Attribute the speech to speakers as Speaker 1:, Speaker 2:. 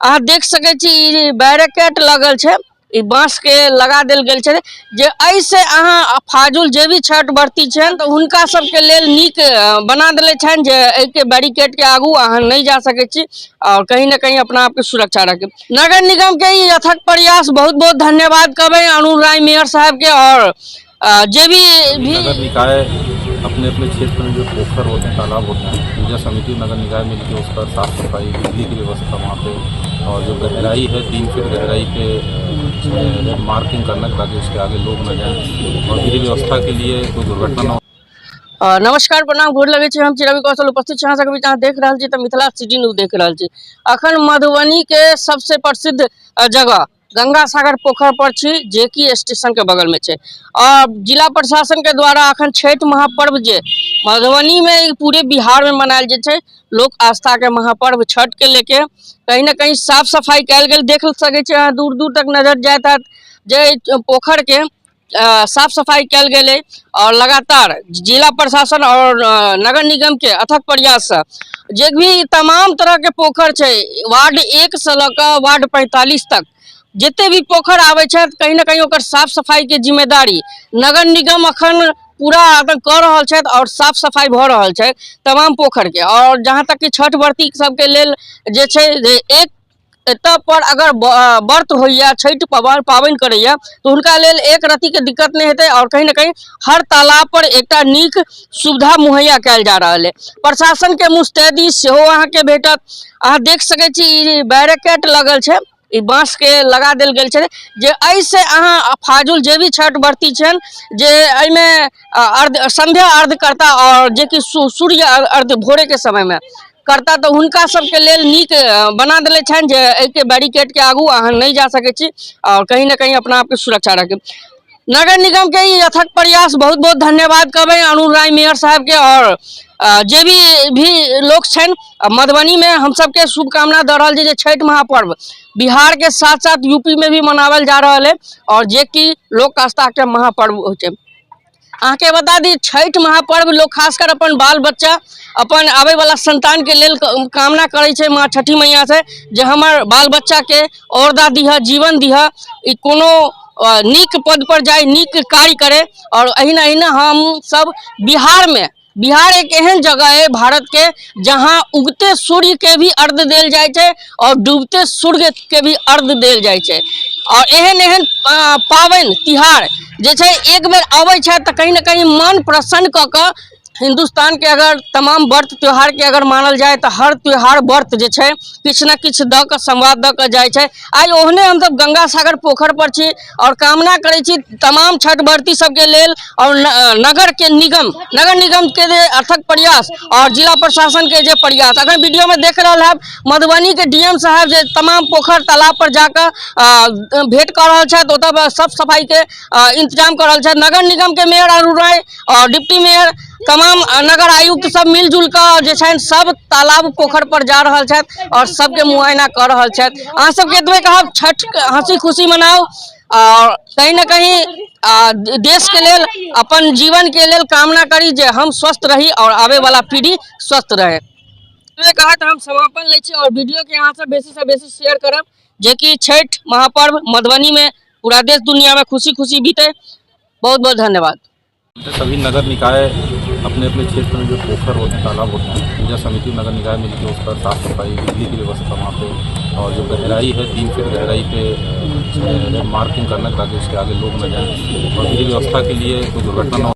Speaker 1: अहाँ देख सकै छी ई बैरिकेड लगल छै, ई बांस के लगा देल गेल छै जे एहिसँ अहाँ फाजुल जे भी छठ व्रती छनि तऽ हुनका सबके लेल नीक बना देले छनि जे एहिके बैरिकेडके आगू अहाँ नहि जा सकै छी आओर कहीं ने कहीं अपना आपके सुरक्षा रखी। नगर निगम के ई अथक प्रयास, बहुत बहुत धन्यवाद कहबै अरुण राय मेयर साहब के और जे भी
Speaker 2: नगर निकाय अपने अपने क्षेत्र में जो पोखर होते हैं, तालाब होते हैं, पूजा समिति नगर निकाय मिलकर उस पर साफ सफाई, बिजली की व्यवस्था वहाँ पे, और जो गहराई है 3 फीट गहराई पे उसमें मार्किंग करना ताकि उसके आगे लोग न जाएं और विधि व्यवस्था के लिए कोई दुर्घटना न हो।
Speaker 1: नमस्कार, प्रणाम, गोर लगै छी। हम छी रवि कौशल, उपस्थित छी अहाँ सबके बीच। अहाँ देख रहल छी तऽ मिथिला सिटी न्यूज देख रहल छी। अखन मधुबनी के सबसे प्रसिद्ध जगह गंगा सागर पोखर पर छी, जेकि स्टेशन के बगल में छै। और जिला प्रशासन के द्वारा अखन छठि महापर्व जे मधुबनी में पूरे बिहार में मनायल जाइ छै, लोक आस्था के महापर्व छठ के लेके कहीं ना कहीं साफ सफाई कयल गेल। देख सकै छी अहाँ, दूर दूर तक नजर जाइत हैत जे पोखर के साफ सफाई कयल गेल अइ। और लगातार जिला प्रशासन और नगर निगम के अथक प्रयास से जे भी तमाम तरह के पोखर छै, वार्ड 1 से लऽ कऽ वार्ड 45 तक जते भी पोखर आबै छै, कहीं ना कहीं ओकर साफ सफाई के जिम्मेदारी नगर निगम अखन पूरा कऽ रहल छथि और साफ सफाई भऽ रहल छै तमाम पोखर के। और जहाँ तक कि छठ व्रती सबके लेल जे छै जे एक एतऽ पर अगर व्रत होइए, छठि पाबनि करैए, तऽ हुनका लेल एक रत्तीके दिक्कत नहि हेतै। आओर कहीं ने कहीं हर तालाब पर एकटा नीक सुविधा मुहैया कयल जा रहल अइ। प्रशासनके मुस्तैदी सेहो अहाँके भेटत। अहाँ देख सकै छी ई बैरिकेड लगल छै, ई बाँसके लगा देल गेल छै जे एहिसँ अहाँ फाजुल जे भी छठ व्रती छनि जे एहिमे अर्घ संध्या अर्घ करता आओर जेकि सूर्य अर्घ भोरेके समयमे करता, तऽ हुनका सबके लेल नीक बना देले छनि जे एहिके बैरिकेडके आगू अहाँ नहि जा सकै छी आओर कहीं ने कहीं अपना आपके सुरक्षा रखी। नगर निगम के ई अथक प्रयास, बहुत बहुत धन्यवाद कहबै अरुण राय मेयर साहब के और जे भी लोक छनि मधुबनी में, हम सबके शुभकामना दऽ रहल छी जे छठि महापर्व बिहार के साथ साथ यूपी में भी मनावल जा रहल है और जे कि लोक आस्था के महापर्व होइ छै। अहाँके बता दी, छठि महापर्व लोक खासकर अपन बाल बच्चा, अपन आबै वाला संतान के लेल कामना करै छै माँ छठी मैया से जे हमर बाल बच्चा के औरदा दिह, जीवन दिह, ई कोनो नीक पद पर जाय, नीक कार्य करे। और अहिना अहिना हम सब बिहार में, बिहार एक एहन जगह है भारत के जहाँ उगते सूर्य के भी अर्घ देल जाइ छै और डूबते सूर्य के भी अर्घ देल जाइ छै। और एहन एहन पाबनि तिहार जे छै एक बेर अबै छै तऽ कहीं ने कहीं मन प्रसन्न कऽ कऽ हिन्दुस्तान के अगर तमाम व्रत त्योहार के अगर मानल जाय तऽ हर त्योहार व्रत जे छै किछु ने किछु दऽ कऽ संवाद दऽ कऽ जाइ छै। आइ ओहने हमसब गंगा सागर पोखर पर छी और कामना करै छी तमाम छठ व्रती सबके लेल और नगर के निगम, नगर निगम के जे अथक प्रयास और जिला प्रशासन के जे प्रयास अखन वीडियो में देख रहल हैब, मधुबनी के डीएम साहब जे तमाम पोखर तालाब पर जाकऽ भेंट कऽ रहल छथि, ओतऽ सब सफाई के इंतजाम कऽ रहल छथि। नगर निगम के मेयर अरुण राय और डिप्टी मेयर, तमाम नगर आयुक्त सब मिलजुल कऽ जे छनि सब तालाब पोखर पर जा रहल छथि और सबके मुआयना कऽ रहल छथि। अहाँ सबके एतबे कहब, छठ हंसी खुशी मनाउ और कहीं ना कहीं देश के लेल, अपन जीवन के लेल कामना करी जे हम स्वस्थ रही और आबे वाला पीढ़ी स्वस्थ रहे। कहत हम समापन लै छी और वीडियो के अहाँ सब बेसी से बेसी शेयर करब जेकि छठि महापर्व मधुबनी में पूरा देश दुनिया में खुशी खुशी बीते। बहुत बहुत धन्यवाद।
Speaker 2: सभी नगर निकाय अपने अपने क्षेत्र में जो पोखर होते हैं, तालाब होते हैं, पूजा समिति नगर निकाय मिलकर उस पर साफ सफाई, बिजली की व्यवस्था वहाँ पे, और जो गहराई है 3 फीट गहराई पे उसमें मार्किंग करना ताकि उसके आगे लोग न जाएं और विधि व्यवस्था के लिए कोई दुर्घटना न हो।